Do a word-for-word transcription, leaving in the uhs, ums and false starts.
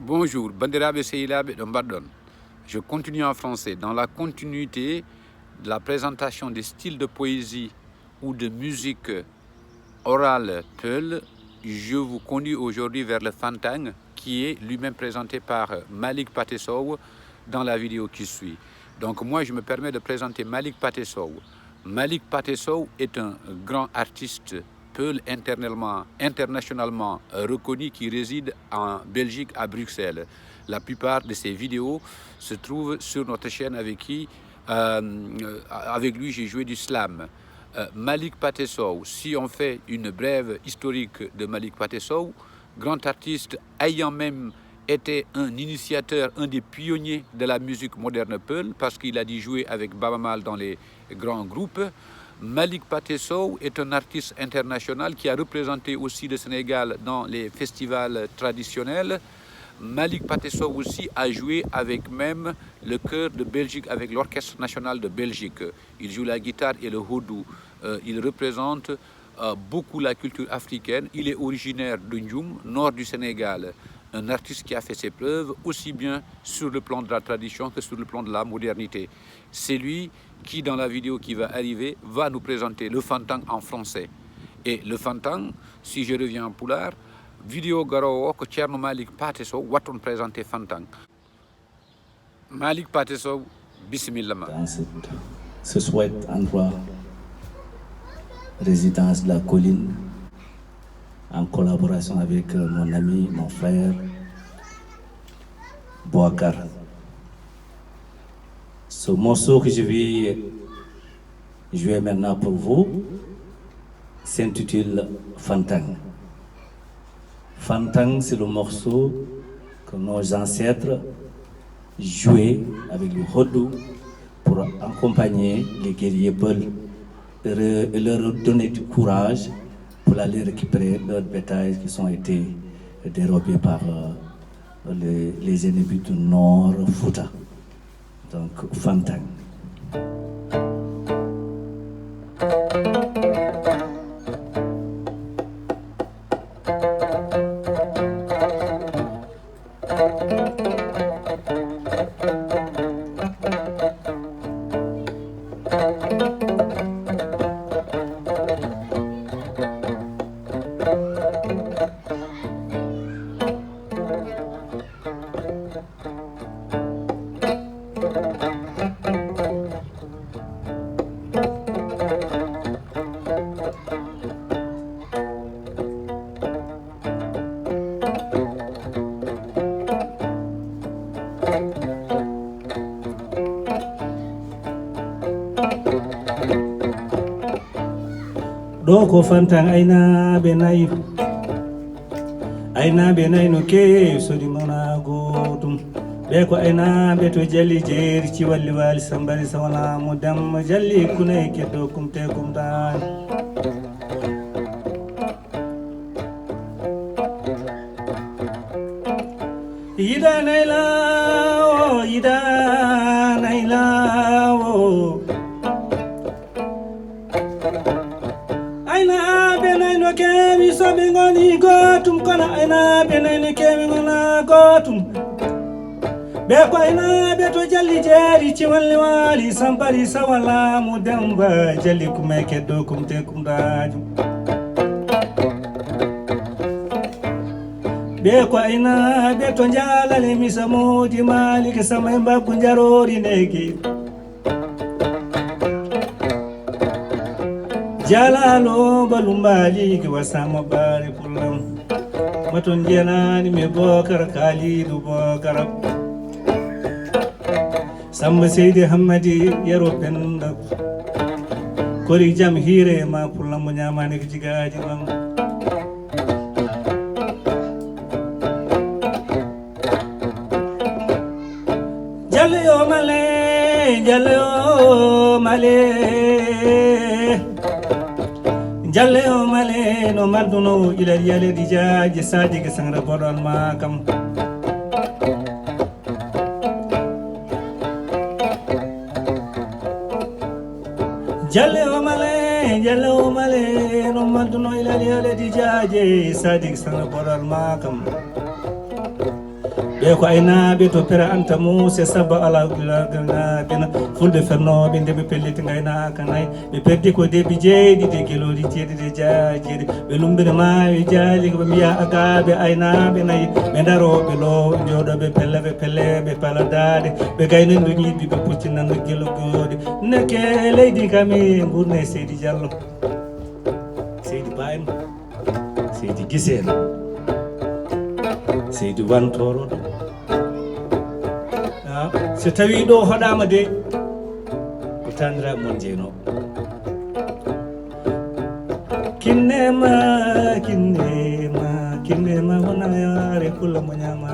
Bonjour, bandiraɓe, sehilaaɓe, ɗo mbaɗɗon? Je continue en français. Dans la continuité de la présentation des styles de poésie ou de musique orale peul, je vous conduis aujourd'hui vers le Fantang, qui est lui-même présenté par Malik Pathé Sow dans la vidéo qui suit. Donc moi, je me permets de présenter Malik Pathé Sow. Malik Pathé Sow est un grand artiste peul, internationalement, internationalement reconnu, qui réside en Belgique, à Bruxelles. La plupart de ses vidéos se trouvent sur notre chaîne avec qui, euh, avec lui, j'ai joué du slam. Euh, Malik Pathé Sow, si on fait une brève historique de Malik Pathé Sow, grand artiste ayant même été un initiateur, un des pionniers de la musique moderne peul, parce qu'il a dû jouer avec Baaba Maal dans les grands groupes. Malik Pathé Sow est un artiste international qui a représenté aussi le Sénégal dans les festivals traditionnels. Malik Pathé Sow aussi a joué avec même le chœur de Belgique, avec l'Orchestre national de Belgique. Il joue la guitare et le hodou. Euh, il représente euh, beaucoup la culture africaine. Il est originaire de Ndioum, nord du Sénégal. Un artiste qui a fait ses preuves aussi bien sur le plan de la tradition que sur le plan de la modernité. C'est lui qui, dans la vidéo qui va arriver, va nous présenter le Fantang en français. Et le Fantang, si je reviens en pulaar, vidéo garoowo o ko Ceerno Malik Pathé Sow watta on présenter Fantang. Malik Pathé Sow, bisimilla ma. Dans cette, ce chouette endroit, résidence de la colline, en collaboration avec, euh, mon ami, mon frère, Boakar. Ce morceau que je vais jouer maintenant pour vous s'intitule Fantang. Fantang, c'est le morceau que nos ancêtres jouaient avec le hodou pour accompagner les guerriers peul et re-, et leur donner du courage pour aller récupérer leurs bétails qui sont été dérobés par, euh, les, les ennemis du Nord Fouta. Donc, Fantang. Ɗo ko Fantang, aynaaɓe nayi. Aynaaɓe nayi no keewi, sodi mona gootum. Ɓe ko aynaaɓe to Jalli Jeeri, Ciwalli Waali, Sambari Sawla, mo Demba Jalli, Kunay Keddo, Kumte Kumtaani. Yiɗaanay laawo, yiɗaanay laawo. Aynaaɓe nay no keewi, so ɓe ngoni gootum, kono aynaaɓe nay no keewi ngona gootum. Ɓe ko aynaaɓe to Jalli Jeeri, Ciwalli Waali, Sampari Sawa, Laamu Demba, Jalli Kume Keddo, Kumte Kumtaaju. Ɓe ko aynaaɓe to Jaalale, Misa Moodi Maaliki, Sama e Mbaggu Njaroori Neegi. Jalaalo Balumbaali ki wasama ɓaare pullam. Maton jenani mi Bokar Kalidu Bokar. Samba Seydi Hammadi Yero Penda. Kori jam hiire ma pullam mo ñamani ko jigaaji mam. Jalle yo male, jalle yo male. Jalle yo male, no marduno ila yale di jaaji sadi ke sangra boɗon ma kam. Jalle o male, jalle o male, no marduno ila yale di jaaji sadi ke sangra boɗon ma kam. Ɓe ko aynaaɓe to Pera Anta Muuse Sabba Alaa Gulagana. Fulɓe fernooɓe nde ɓe pelliti ngaynaaka nayi. Ɓe perdi ko debbi jeeɗiɗi, gelooɗi jeeɗiɗi, jaajeeɗi. Ɓe lumbina maayo jaali, ko ɓe mbiya agaaɓe aynaaɓe nayi. Ɓe darooɓe loowo, jooɗooɓe pelle, ɓe pelle, ɓe pala daaɗe. Ɓe gayno ndo ñiiɓi, ɓe pucci nan ndo gelo gooɗi. Nekke leydi kam e ngurne Seydi Diallo. Seydi Ba en. Seydi Gise en. Seydi Wantoro ɗo. Ah, so tawi ɗo hoɗama de, ko tanira mon jeyno. Kinnema, kinnema, kinnema, wona yaare kula mo ñama.